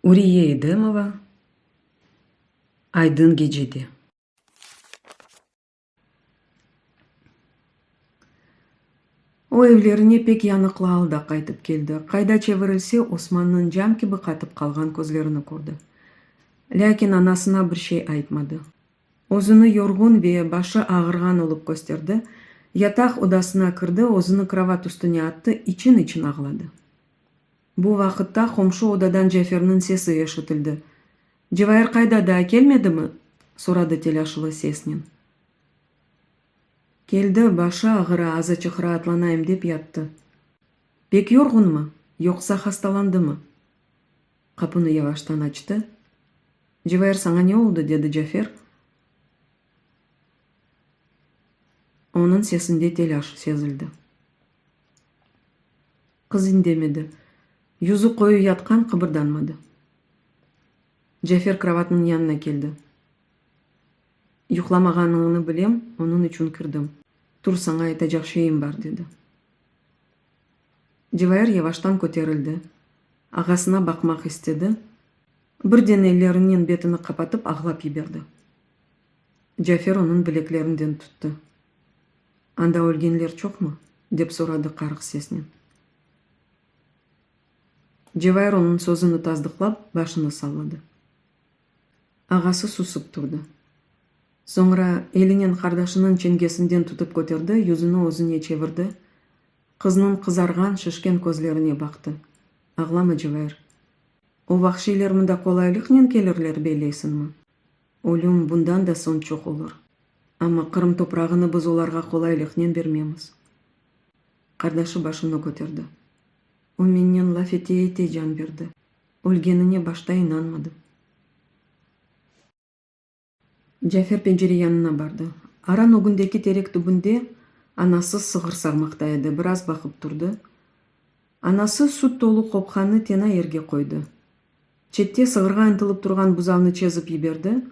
Uriye Edemova Aydın gecede. O evlerine pek yanıqlı alda qaytıp keldi. Qayda çevirilse, Osmannıñ cam kibi qatıp qalğan közlerini kördi. Lâkin anasına bir şey aytmadı. Özüni yorğun ve başı ağırğan olıp kösterdi, yataq odasına kirdi, özüni krovat üstüne attı, için-için ağladı. Bu vaqıtta qomşu odadan Caferniñ sesi eşitildi. Cevair qayda, daa kelmedimi? soradı telâşlı sesnen. Keldi, başı ağıra, azaçıq raatlanayım dep yattı. Pek yorğunmı, yoqsa hastalandımı? Qapunı yavaştan açtı. Cevair, saña ne oldı? dedi Cafer. Onıñ sesinde telâş sezildi. Qız indemedi. Yüzü qoyu yatqan, qıbırdanmadı. Cafer krovatnıñ yanına keldi. Yuqlamağanıñnı bilem, onıñ içün kirdim. Tur, saña aytacaq şeyim bar, dedi. Cevair yavaştan köterildi. Ağasına baqmaq istedi. Birden ellerinen betini qapatıp ağlap yiberdi. Cafer onıñ bileklerinden tuttı. Anda ölgenler çoqmı? dep soradı qarıq sesnen. Cevair onıñ sözüni tasdıqlap, başını salladı. Ağası susıp turdı. Soñra elinen qardaşınıñ çengesinden tutıp köterdi, yüzüni özüne çevirdi, qıznıñ qızarğan, şişken közlerine baqtı. Ağlama, Cevair. O vahşiyler mında qolaylıqnen kelirler belleysiñmi? Ölüm bundan da soñ çoq olur. Amma Qırım toprağını biz olarğa qolaylıqnen bermemiz. Qardaşı başını köterdi. O mennen laf ete-ete can berdi. Ölgenine başta inanmadım. Cafer pencere yanına bardı. Aran ögündeki terek tübünde anası sığır sağmaqta edi. Biraz baqıp turdı. Anası süt tolu qopqanı tena yerge qoydı. Çette sığırğa ıntılıp turğan buzavnı çezip yiberdi,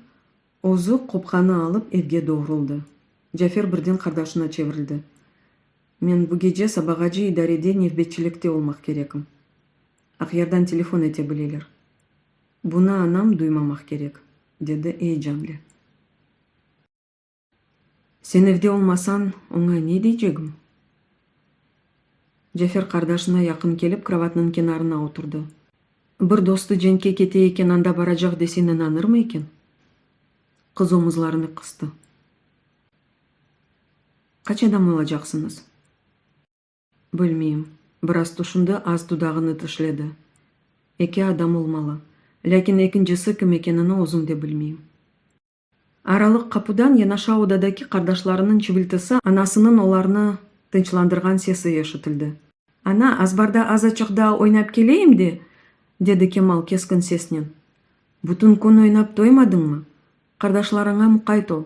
özü qopqanı alıp evge doğruldı. Cafer birden qardaşına çevirildi. Men bu gece sabağacı idarede nevbetçilikte olmaq kerekim. Aqyardan telefon ete bileler. Bunı anam duymamaq kerek, dedi eyecanle. Sen evde olmasañ, oña ne deycegim? Cafer qardaşına yaqın kelip, krovatnıñ kenarına oturdı. Bir dostu cenkke kete eken, anda baracaq desen inanırmı eken? Qız omuzlarını qıstı. Qaç adam olacaqsıñız? Bilmeyim. Biraz tüşündi, az dudağını tişledi. Eki adam olmalı. Lâkin ekincisi kim ekenini özüm de bilmeyim. Aralıq qapudan yanaşa odadaki qardaşlarınıñ çiviltisi, anasınıñ olarnı tınçlandırğan sesi eşitildi. Ana, azbarda azaçıq daa oynap keleyim de, dedi Kemal keskin sesnen. Bütün kün oynap toymadıñmı? Qardaşlarıña muqayt ol.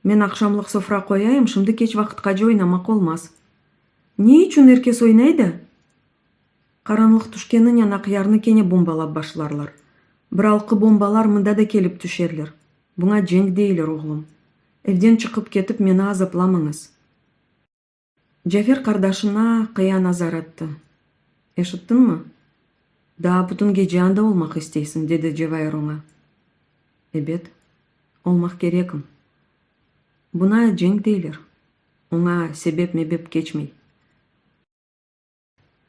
Men aqşamlıq sofra qoyayım, şimdi keç vaqıtqace oynamaq olmaz. Ne içün er kes oynay da? Qaranlıq tüşkeninen Aqyarnı kene bombalap başlarlar. Biralqı bombalar mında da kelip tüşerler. Buña cenk deyler, oğlum. Evden çıqıp ketip meni azaplamañız. Cafer qardaşına qıya nazar attı. Eşittiñmi? Daa bütün gece anda olmaq isteysiñ, dedi Cevair oña. Ebet, olmaq kerekim. Buna cenk deyler. Oña sebep-mebep keçmey.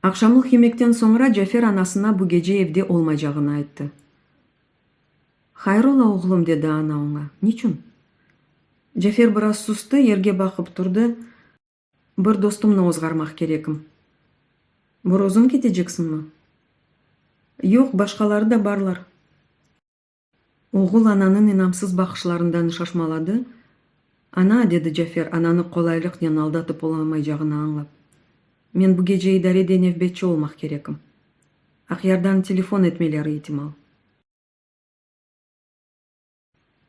Aqşamlıq yemekten soñra Cafer anasına bu gece evde olmaycağını ayttı. Hayır ola, oğlum, dedi ana oña. Niçün? Cafer biraz sustı, yerge baqıp turdı. Bir dostumnı ozğarmaq kerekim. Bir özüñ keteceksiñmi? Yoq, başqaları da barlar. Oğul ananıñ inamsız baqışlarından şaşmaladı. Ana, dedi Cafer, ananı qolaylıqnen aldatıp olamaycağını añlap. Men bu gece idarede nevbetçi olmaq kerekim. Aqyardan telefon etmeleri itimal.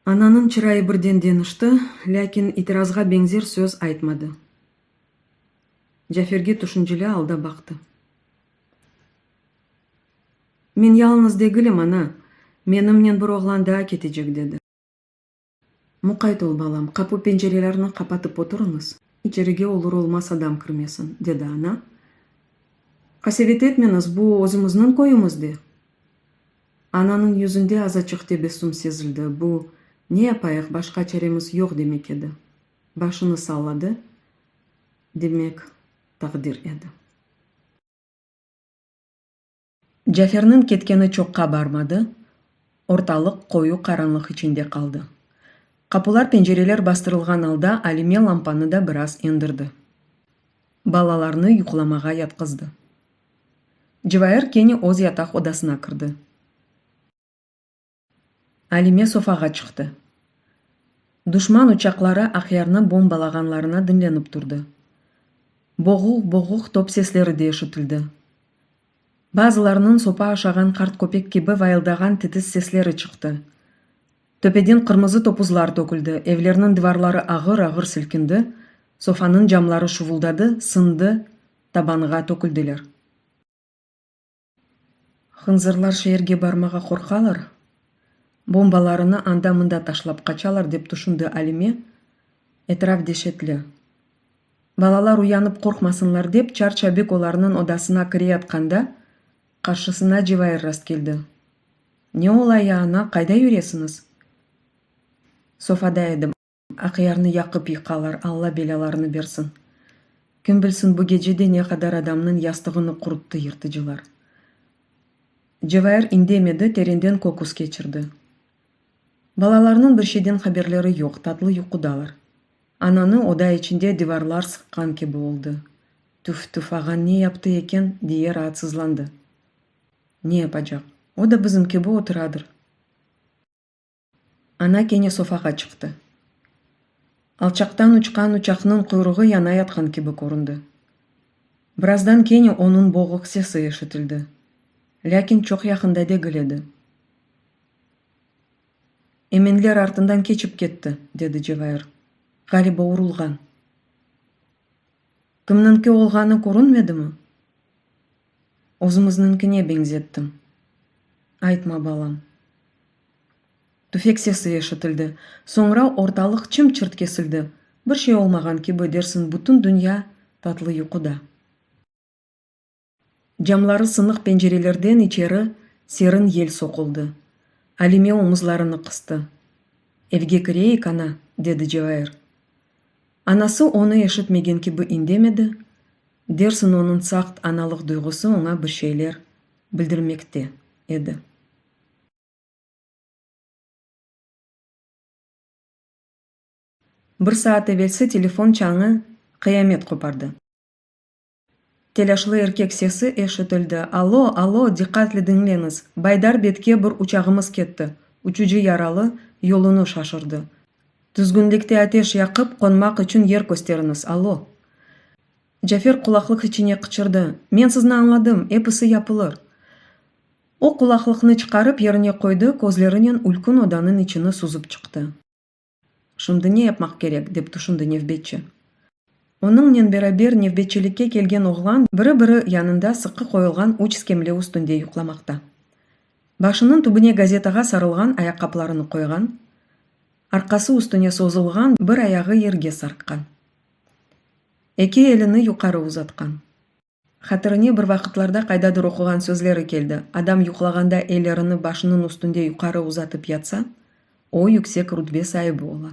Ananıñ çırayı birden deñişti, lâkin itirazğa beñzer söz aytmadı. Caferge tüşünceli alda baqtı. Men yalıñız degilim, ana, menimnen bir oğlan daa ketecek, dedi. Muqayt ol, balam, qapu-pencerelerni qapatıp oturıñız, içerige olur-olmaz adam kirmesin, dedi ana. Qasevet etmeñiz, bu özümizniñ köyümiz de. Ananıñ yüzünde azaçıq tebessüm sezildi, bu, ne yapayıq, başqa çaremiz yoq demek edi. Başını salladı, demek, taqdir edi. Caferniñ ketkeni çoqqa barmadı, ortalıq qoyu qaranlıq içinde qaldı. Qapular-pencereler bastırılğan alda Alime lampanı da biraz endirdi. Balalarnı yuqlamağa yatqızdı. Cevair kene öz yataq odasına kirdi. Alime sofağa çıqtı. Duşman uçaqları Aqyarnı bombalağanlarına diñlenip turdı. Boğuq-boğuq top sesleri de eşitildi. Bazılarınıñ sopa aşağan qart köpek kibi vayıldağan titis sesleri çıqtı. Töpeden qırmızı topuzlar töküldi, evlerniñ divarları ağır-ağır silkindi, sofanıñ camları şuvuldadı, sındı, tabanğa töküldiler. Hınzırlar şeerge barmağa qorqalar, bombalarını anda-mında taşlap qaçalar, dep tüşündi Alime, etraf deşetli. Balalar uyanıp qorqmasınlar dep, çar-çabik olarnıñ odasına kireyatqanda, qarşısına Cevair rastkeldi. Ne ola ya, ana, qayda yüresiñiz? Sofada edim. Aqyarnı yaqıp yıqalar, Alla belâlarını bersin. Kim bilsin, bu gece de ne qadar adamnıñ yastığını quruttı yırtıcılar. Cevair indemedi, terenden köküs keçirdi. Balalarnıñ bir şeyden haberleri yoq, tatlı yuqudalar. Ananı oda içinde divarlar sıqqan kibi oldı. Tüf, tüf, ağan ne yaptı eken, diye raatsızlandı. Ne yapacaq, o da bizim kibi oturadır. Ana kene sofağa çıqtı. Alçaqtan uçqan uçaqnıñ quyruğı yanayatqan kibi köründi. Birazdan kene onıñ boğuq sesi eşitildi. Lâkin çoq yaqında degil edi. Emenler artından keçip ketti, dedi Cevair. Ğaliba urulğan. Kimniñki olğanı körünmedimi? Özümizniñkine beñzettim. Aytma, balam. Tüfek sesi eşitildi. Soñra ortalıq çım-çırt kesildi. Bir şey olmağan kibi, dersiñ bütün dünya tatlı yuquda. Camları sınıq pencerelerden içeri serin yel soquldı. Alime omuzlarını qıstı. Evge kireyik, ana, dedi Cevair. Anası onı eşitmegen kibi indemedi, dersiñ onıñ saqt analıq duyğusı oña bir şeyler bildirmekte edi. Bir saat evelsi telefon çañı qıyamet qopardı. Telâşlı erkek sesi eşitildi, Allo, allo, diqqatle diñleñiz, Baydar betke bir uçağımız ketti, uçucı yaralı, yolunı şaşırdı. Tüzgünlikte ateş yaqıp, qonmaq içün yer kösteriñiz, allo! Cafer qulaqlıq içine qıçırdı, Men sizni añladım, episi yapılır. O qulaqlıqnı çıqarıp yerine qoydı, közlerinen ülkün odanıñ içini süzip çıqtı. Şimdi ne yapmaq kerek, dep tüşündi nevbetçi. Onıñnen beraber nevbetçilikke kelgen oğlan biri-biri yanında sıqı qoyulğan üç skemle üstünde yuqlamaqta. Başınıñ tübüne gazetağa sarılğan ayaqqaplarını qoyğan, arqası üstüne sozulğan, bir ayağı yerge sarqqan. Eki elini yuqarı uzatqan. Hatirine bir vaqıtlarda qaydadır oquğan sözleri keldi, adam yuqlağanda ellerini başınıñ üstünde yuqarı uzatıp yatsa, o yüksek rutbe saibi ola.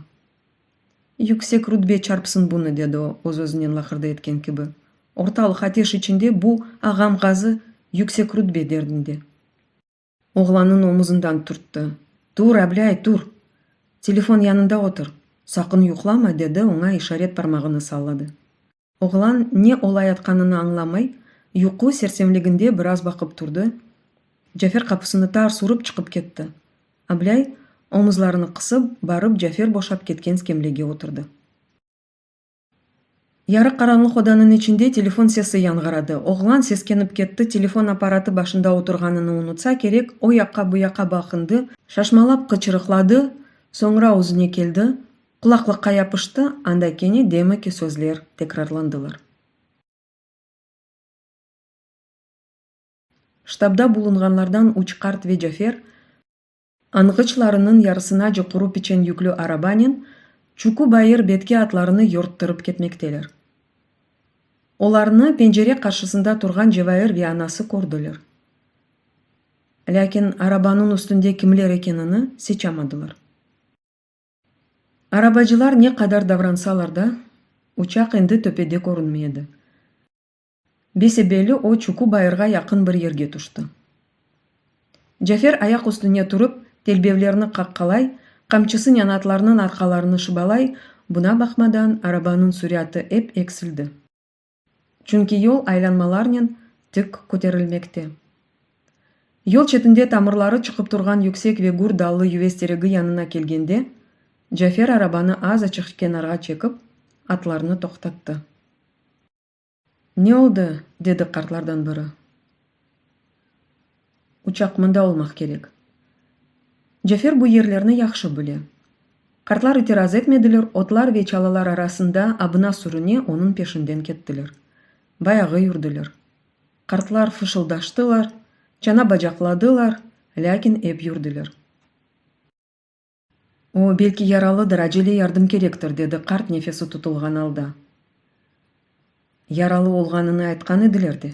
Yüksek rutbe çarpsın bunı, dedi o, öz-özünen laqırdı etken kibi. Ortalıq ateş içinde bu ağam ğazı yüksek rutbe derdinde. Oğlannıñ omuzından türtti. Tur, Ablây, tur! Telefon yanında otur. Saqın yuqlama, dedi, oña işaret parmağını salladı. Oğlan ne olayatqanını añlamay, yuqu sersemliginde biraz baqıp turdı. Cafer qapısını tars urıp çıqıp ketti. Ablây, omuzlarını qısıp, barıp Cafer boşap ketken skemlege oturdı. Yarı qaranlıq odanıñ içinde telefon sesi yañğıradı. Oğlan seskenip ketti, telefon apparatı başında oturğanını unutsa kerek, o yaqqa-bu yaqqa baqındı, şaşmalap qıçırıqladı, soñra özüne keldi, qulaqlıqqa yapıştı, anda kene demiki sözler tekrarlandılar. Ştabda bulunğanlardan üç qart ve Cafer, Anğıçlarınıñ yarısınace quru piçen yüklü arabanen Çuku bayır betke atlarını yorttırıp ketmekteler. Olarnı pencere qarşısında turğan Cevair ve anası kördiler. Lâkin arabanıñ üstünde kimler ekenini seçamadılar. Arabacılar ne qadar davransalar da, uçaq endi töpede körünmey edi. Bese-belli o Çuku bayırğa yaqın bir yerge tüşti. Cafer ayaq üstüne turıp, telbevlerni qaqqalay, qamçısınen atlarnıñ arqalarını şıbalay, buna baqmadan, arabanıñ süratı ep eksildi. Çünki yol aylanmalarnen tik köterilmekte. Yol çetinde tamırları çıqıp turğan yüksek ve gür dallı yüvez teregi yanına kelgende, Cafer arabanı azaçıq kenarğa çekip, atlarnı toqtattı. Ne oldı? dedi qartlardan biri. Uçaq mında olmaq kerek. Cafer bu yerlerni yahşı bile. Qartlar itiraz etmediler, otlar ve çalılar arasında abına-sürüne onıñ peşinden kettiler. Bayağı yürdiler. Qartlar fışıldaştılar, çana bacaqladılar, lâkin ep yürdiler. O, belki yaralıdır, acele yardım kerektir, dedi qart nefesi tutulğan alda. Yaralı olğanını aytqan ediler de.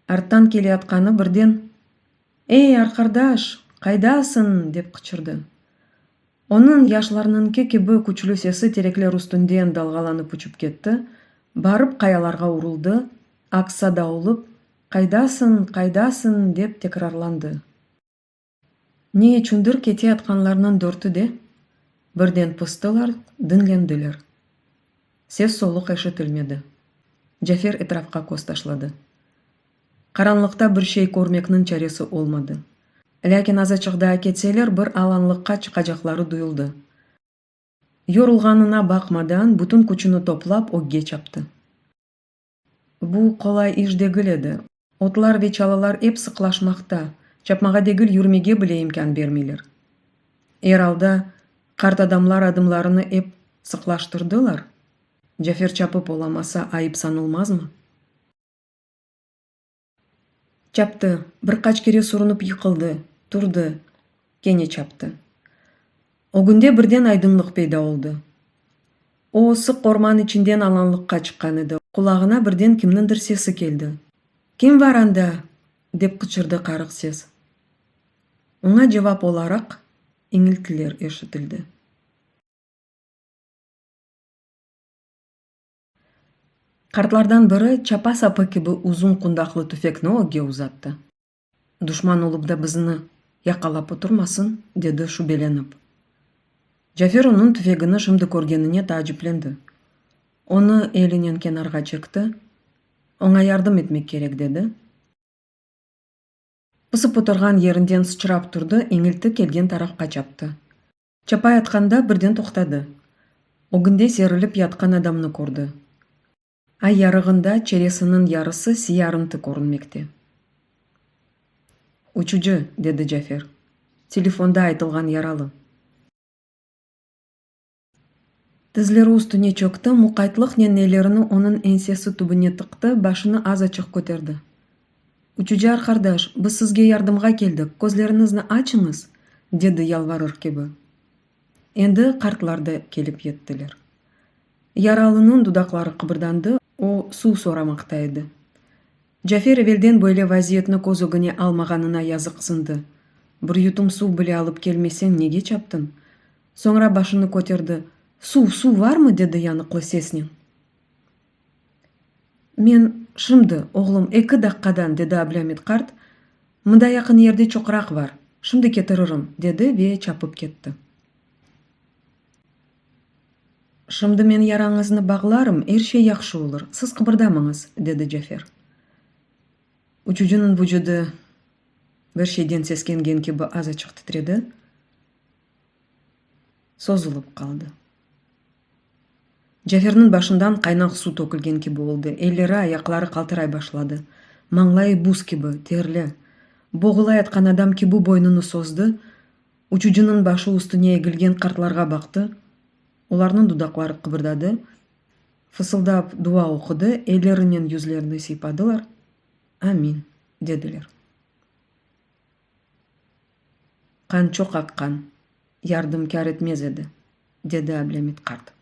Arttan keleyatqanı birden, Ey, arqardaş, qaydasıñ? dep qıçırdı. Onıñ yaşlarnıñki kibi küçlü sesi terekler üstünden dalğalanıp uçıp ketti, barıp qayalarğa uruldı, aks-sada olıp, Qaydasıñ, qaydasıñ? dep tekrarlandı. Ne içündir keteyatqanlarnıñ dörtü de birden pıstılar, diñlendiler. Ses-soluq eşitilmedi. Cafer etrafqa köz taşladı. Qaranlıqta bir şey körmekniñ çaresi olmadı. Lâkin azaçıq daa ketseler bir alanlıqqa çıqacaqları duyuldı. Yorulğanına baqmadan, bütün küçüni toplap ögge çaptı. Bu qolay iş degil edi. Otlar ve çalılar ep sıqlaşmaqta, çapmağa degil, yürmege bile imkân bermeyler. Er alda, qart adamlar adımlarını ep sıqlaştırdılar, Cafer çapıp olamasa, ayıp sanılmazmı? Çaptı, bir qaç kere sürünip yıqıldı, turdı, kene çaptı. Ögünde birden aydınlıq peyda oldı. O, sıq orman içinden alanlıqqa çıqqan edi. Qulağına birden kimniñdir sesi keldi. Kim var anda? dep qıçırdı qarıq ses. Oña cevap olaraq iñiltiler eşitildi. Qartlardan biri çapa sapı kibi uzun qundaqlı tüfekni ögge uzattı. Duşman olıp da bizni yaqalap oturmasın, dedi şübelenip. Cafer onıñ tüfegini şimdi körgenine taaciplendi. Onı elinen kenarğa çekti, oña yardım etmek kerek, dedi. Pısıp oturğan yerinden sıçrap turdı, iñilti kelgen tarafqa çaptı. Çapayatqanda birden toqtadı. Ögünde serilip yatqan adamnı kördi. Ay yarığında çeresiniñ yarısı siyarıntı körünmekte. Uçucı, dedi Cafer. Telefonda aytılğan yaralı. Tizleri üstüne çökti, muqaytlıqnen ellerini onıñ eñsesi tübüne tıqtı, başını azaçıq köterdi. Uçucı arqardaş, biz sizge yardımğa keldik, közleriñizni açıñız, dedi yalvarır kibi. Endi qartlar da kelip yettiler. Yaralınıñ dudaqları qıbırdandı, o, suv soramaqta edi. Cafer evelden böyle vaziyetni köz ögüne almağanına yazıqsındı. Bir yutum suv bile alıp kelmeseñ, nege çaptıñ? Soñra başını köterdi, Suv, suv varmı? dedi yanıqlı sesnen. Men, şimdi, oğlum, eki daqqadan, dedi Ablâmit qart, mında yaqın yerde çoqraq bar, şimdi ketiririm, dedi ve çapıp ketti. Şimdi men yarañıznı bağlarım, er şey yahşı olur, siz qıbırdamañız, dedi Cafer. Uçucınıñ vucudı bir şeyden seskengen kibi azaçıq titredi, sozulıp qaldı. Caferniñ başından qaynaq suv tökülgen kibi oldı, elleri, ayaqları qaltıray başladı. Mañlayı buz kibi, terli. Boğulayatqan adam kibi boynunı sozdı, uçucınıñ başı üstüne egilgen qartlarğa baqtı, olarnıñ dudaqları qıbırdadı, fısıldap dua oqudı, ellerinen yüzlerini sıypadılar, Amin, dediler. Qan çoq aqqan, yardım kâr etmez edi, dedi Ablâmit qart.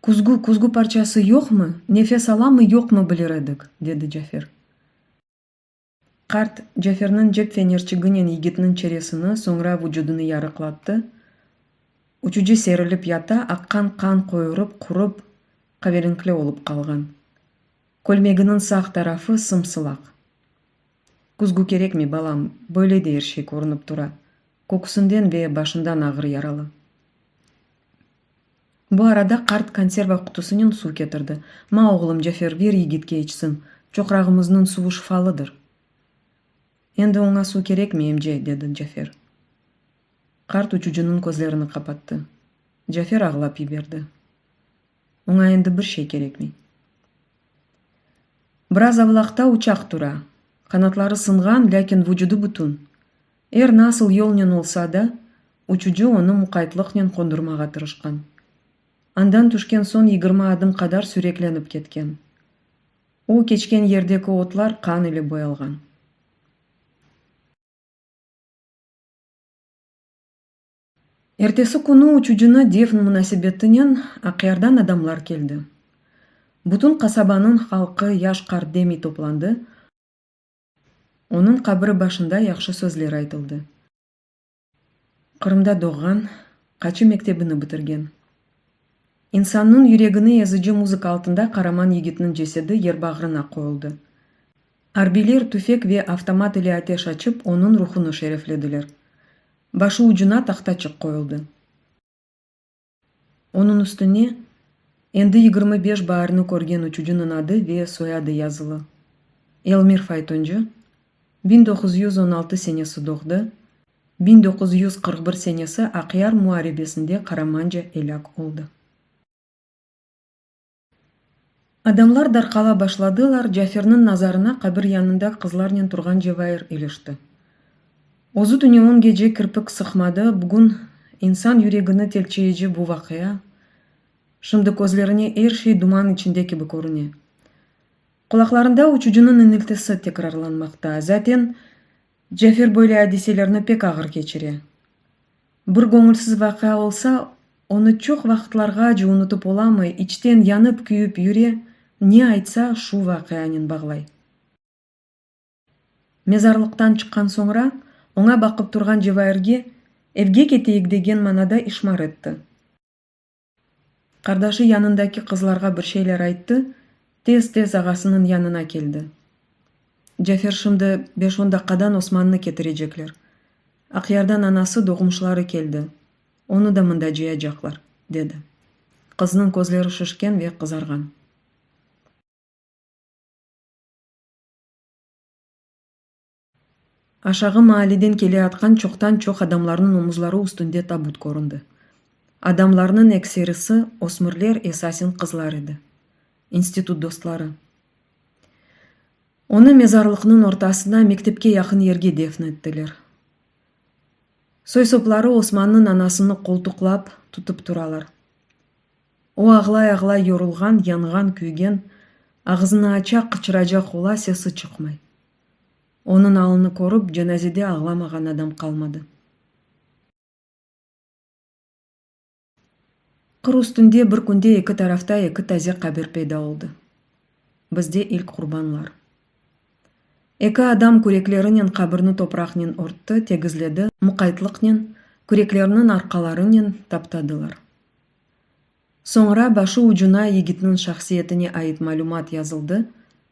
Küzgü, küzgü parçası yoqmı, nefes alamı-yoqmı bilir edik, dedi Cafer. Qart, Caferniñ cep fenerçiginen yigitniñ çeresini, soñra vucudını yarıqlattı. Uçucı serilip yata, aqqan qan qoyurıp, qurıp, qaverenkli olıp qalğan. Kölmeginiñ sağ tarafı sım-sılaq. Küzgü kerekmey, balam, böyle de er şey körünip tura. Köküsinden ve başından ağır yaralı. Bu arada qart konserva qutusınen suv ketirdi. Ma, oğlum, Cafer, ver yigitke içsin, çoqrağımıznıñ suvu şifalıdır. Endi oña suv kerekmey, emce, dedi Cafer. Qart uçucınıñ közlerini qapattı. Cafer ağlap yiberdi. Oña endi bir şey kerekmey. Biraz avlaqta uçaq tura. Qanatları sınğan, lâkin vucudı bütün. Er nasıl yolnen olsa da, uçucı onı muqaytlıqnen qondurmağa tırışqan. Andan tüşken soñ 20 adım qadar süyreklenip ketken. O keçken yerdeki otlar qan ile boyalğan. Ertesi künü uçucını defn munasebetinen Aqyardan adamlar keldi. Bütün qasabanıñ halqı yaş-qart demey toplandı, onıñ qabiri başında yahşı sözler aytıldı. Qırımda doğğan, Qaçı mektebini bitirgen. İnsannıñ yüregini ezici muzıka altında qaraman yigitniñ cesedi yer bağrına qoyuldı. Arbiyler tüfek ve avtomat ile ateş açıp, onıñ ruhunı şereflediler. Başı ucuna tahtaçıq qoyuldı. Onıñ üstüne endi 25 baarni körgen uçucınıñ adı ve soyadı yazılı, Elmir Faytoncı, 1916 senesi doğdı, 1941 senesi Aqyar muarebesinde qaramanca elâk oldı. Adamlar darqala başladılar, Caferniñ nazarına qabir yanında qızlarnen turğan Cevair ilişti. Özü tünevin gece kirpik sıqmadı, bugün insan yüregini telçeyici bu vaqia, şimdi közlerine er şey duman içinde kibi körüne. Qulaqlarında uçucınıñ iniltisi tekrarlanmaqta. Zaten, Cafer böyle adiselerni pek ağır keçire. Bir göñülsiz vaqia olsa, onı çoq vaqıtlarğace unutıp olamay, içten yanıp-küyüp yüre, ne aytsa, şu vaqianen bağlay. Mezarlıqtan çıqqan soñra, oña baqıp turğan Cevairge, evge keteyik degen manada işmar etti. Qardaşı yanındaki qızlarğa bir şeyler ayttı, tez-tez ağasınıñ yanına keldi. Cafer şimdi beş-on daqqadan Osmannı ketirecekler. Aqyardan anası, doğmuşları keldi. Onı da mında cıyacaqlar, dedi. Qıznıñ közleri şişken ve qızarğan. Aşağı maaleden keleyatqan çoqtan-çoq adamlarnıñ omuzları üstünde tabut köründi. Adamlarnıñ ekserisi, ösmürler, esasen qızlar edi. İnstitut dostları. Onı mezarlıqnıñ ortasına, mektepke yaqın yerge defn ettiler. Soy-sopları Osmannıñ anasını qoltuqlap, tutıp turalar. O ağlay-ağlay yorulğan, yanğan, küygen, ağızını aça, qıçıracaq ola, sesi çıqmay. Onıñ alını körip, cenazede ağlamağan adam qalmadı. Qır üstünde bir künde eki tarafta eki taze qabir peyda oldı. Bizde ilk qurbanlar. Eki adam küreklerinen qabirni topraqnen örtti, tegizledi, muqaytlıqnen, küreklerniñ arqalarınen taptadılar. Soñra başı ucuna yigitniñ şahsiyetine ait malümat yazıldı,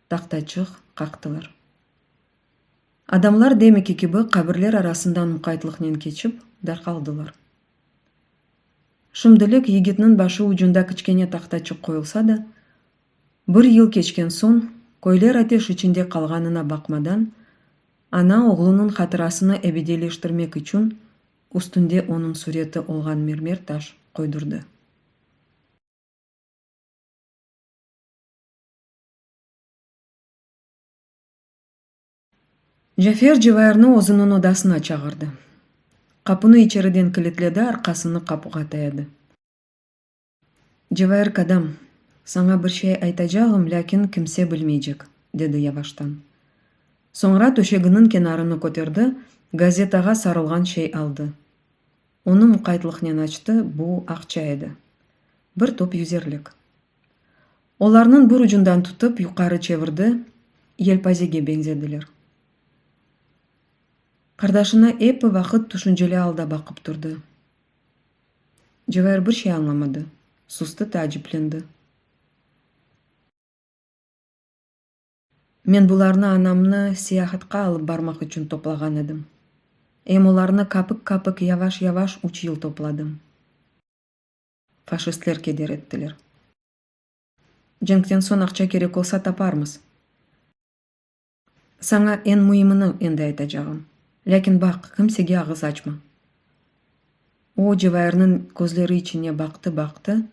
tahtaçıq qaqtılar. Adamlar demiki kibi qabirler arasından muqaytlıqnen keçip, darqaldılar. Şimdilik yigitniñ başı ucunda kiçkene tahtaçıq qoyulsa da, bir yıl keçken soñ, köyler ateş içinde qalğanına baqmadan, ana oğlunıñ hatırasını ebediyleştirmek içün üstünde onıñ süreti olğan mermer taş qoydurdı. Cafer Cevairni özüniñ odasına çağırdı. Qapunı içeriden kilitledi, arqasını qapuğa tayadı. Cevair kadâm, saña bir şey aytacağım, lâkin kimse bilmeycek, dedi yavaştan. Soñra töşeginiñ kenarını köterdi, gazetağa sarılğan şey aldı. Onı muqaytlıqnen açtı, bu aqça edi. Bir top yüzerlik. Olarnıñ bir ucundan tutıp, yuqarı çevirdi, yelpazege beñzediler. Qardaşına eppi vaqıt tüşünceli alda baqıp turdı. Cevair bir şey añlamadı, sustı, taaciplendi. Men bularnı anamnı seyahatqa alıp barmaq içün toplağan edim. Em olarnı kapik-kapik yavaş-yavaş üç yıl topladım. Faşistler keder ettiler. Cenkten soñ aqça kerek olsa taparmız. Saña eñ müimini endi aytacağım. Lâkin baq, kimsege ağız açma. O, Cevairniñ közleri içine baqtı-baqtı,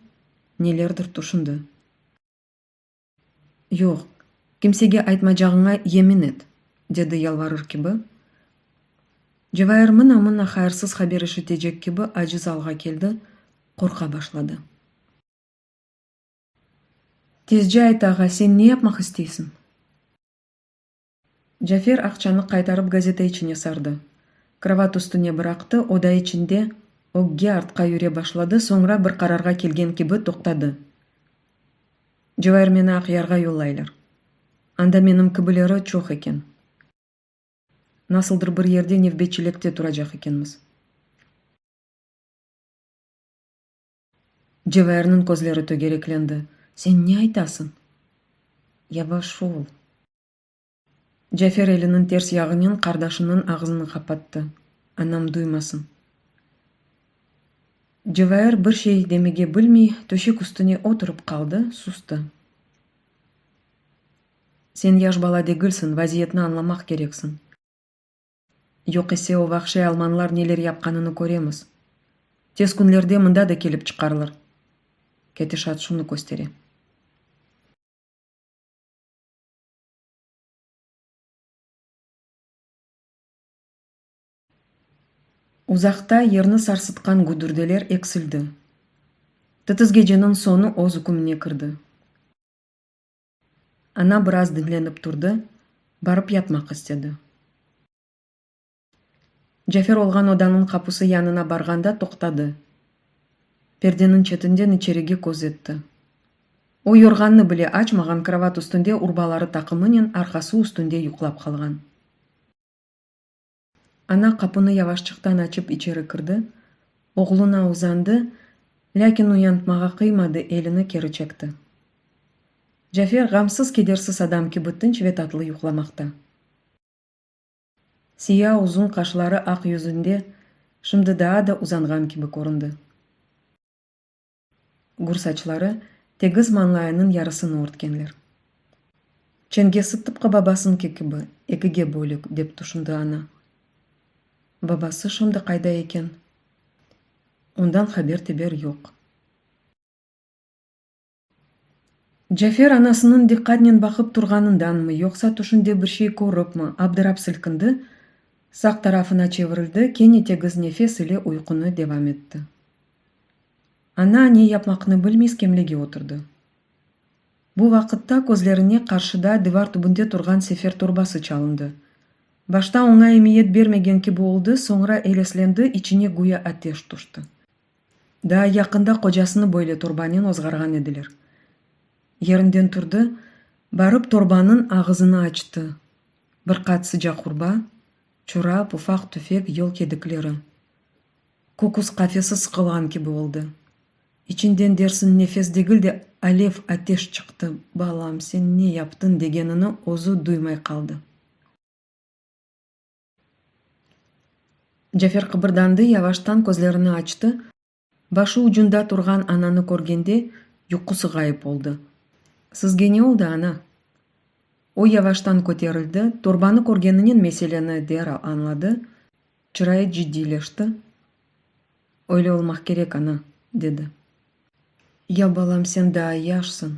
nelerdir tüşündi. Yoq, kimsege aytmacağıña yemin et, dedi yalvarır kibi. Cevair mına-mına hayırsız haber işitecek kibi aciz alğa keldi, qorqa başladı. Tezce ayt, ağa, sen ne yapmaq isteysiñ? Cafer aqçanı qaytarıp gazeta içine sardı. Krovat üstüne bıraqtı, oda içinde ögge-artqa yüre başladı, soñra bir qararğa kelgen kibi toqtadı. Cevair meni Aqyarğa yollaylar. Anda menim kibileri çoq eken. Nasıldır bir yerde nevbetçilikte turacaq ekenmiz. Cevairniñ közleri tögereklendi. Sen ne aytasıñ? Yavaş ol. Cafer eliniñ ters yağınen qardaşınıñ ağzını qapattı, anam duymasın. Cevair bir şey demege bilmey, töşek üstüne oturıp qaldı, sustı. Sen yaş bala degilsiñ, vaziyetni añlamaq kereksiñ. Yoq ise o vahşiy almanlar neler yapqanını köremiz. Tez künlerde mında da kelip çıqarlar. Ketişat şunı köstere. Uzaqta yerni sarsıtqan güdürdeler eksildi. Titis geceniñ soñu öz ükümine kirdi. Ana biraz diñlenip turdı, barıp yatmaq istedi. Cafer olğan odanıñ qapusı yanına barğanda toqtadı. Perdeniñ çetinden içerige köz etti. O yorğannı bile açmağan, krovat üstünde urbaları taqımınen arqası üstünde yuqlap qalğan. Ana qapunı yavaşçıqtan açıp içeri kirdi, oğluna uzandı, lâkin uyantmağa qıymadı, elini keri çekti. Cafer ğamsız-kedersiz adam kibi tınç ve tatlı yuqlamaqta. Siya uzun qaşları aq yüzünde şimdi daa da uzanğan kibi köründi. Gür saçları tegiz mañlayınıñ yarısını örtkenler. Çengesi tıpqı babasınki kibi, ekige bölük, dep tüşündi ana. Babası şimdi qayda eken? Ondan haber-teber yoq. Cafer anasınıñ diqqatnen baqıp turğanındanmı, yoqsa tüşünde bir şey köripmi, abdırap silkindi, sağ tarafına çevirildi, kene tegiz nefes ile uyqunı devam etti. Ana ne yapmaqnı bilmey skemlege oturdı. Bu vaqıtta közlerine qarşıda divar tübünde turğan sefer torbası çalındı. Başta oña emiyet bermegen kibi oldı, soñra eleslendi, içine güya ateş tüşti. Daa yaqında qocasını böyle torbanen ozğarğan ediler. Yerinden turdı, barıp torbanıñ ağızını açtı. Bir qat sıcaq urba, çorap, ufaq tüfek, yol kedikleri. Köküs qafesi sıqılğan kibi oldı. İçinden dersin nefes degil de, alev, ateş çıqtı. Balam, sen ne yaptıñ degenini özü duymay qaldı. Cafer qıbırdandı, yavaştan közlerini açtı, başı ucunda turğan ananı körgende, yuqusı ğayıp oldı. Sizge ne oldı, ana? O yavaştan köterildi, torbanı körgeninen meseleni deral añladı, çırayı ciddiyleşti. Öyle olmaq kerek, ana, dedi. Ya, balam, sen daa yaşsıñ.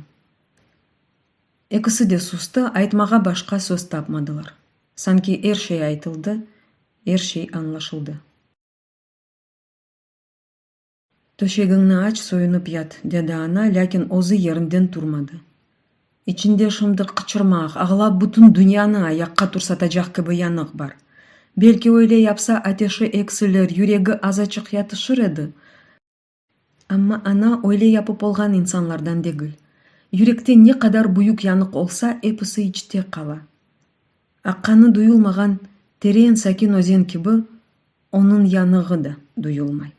Ekisi de sustı, aytmağa başqa söz tapmadılar. Sanki er şey aytıldı, er şey añlaşıldı. Töşegiñni aç, soyunıp yat, dedi ana, lâkin özü yerinden turmadı. İçinde şimdi qıçırmaq, ağlap bütün dünyanı ayaqqa tursatacaq kibi yanıq bar. Belki öyle yapsa ateşi eksilir, yüregi azaçıq yatışır edi. Amma ana öyle yapıp olğan insanlardan degil. Yürekte ne qadar büyük yanıq olsa, episi içte qala. Aqqanı duyulmağan teren sakin özen kibi, onıñ yanığı da duyulmay.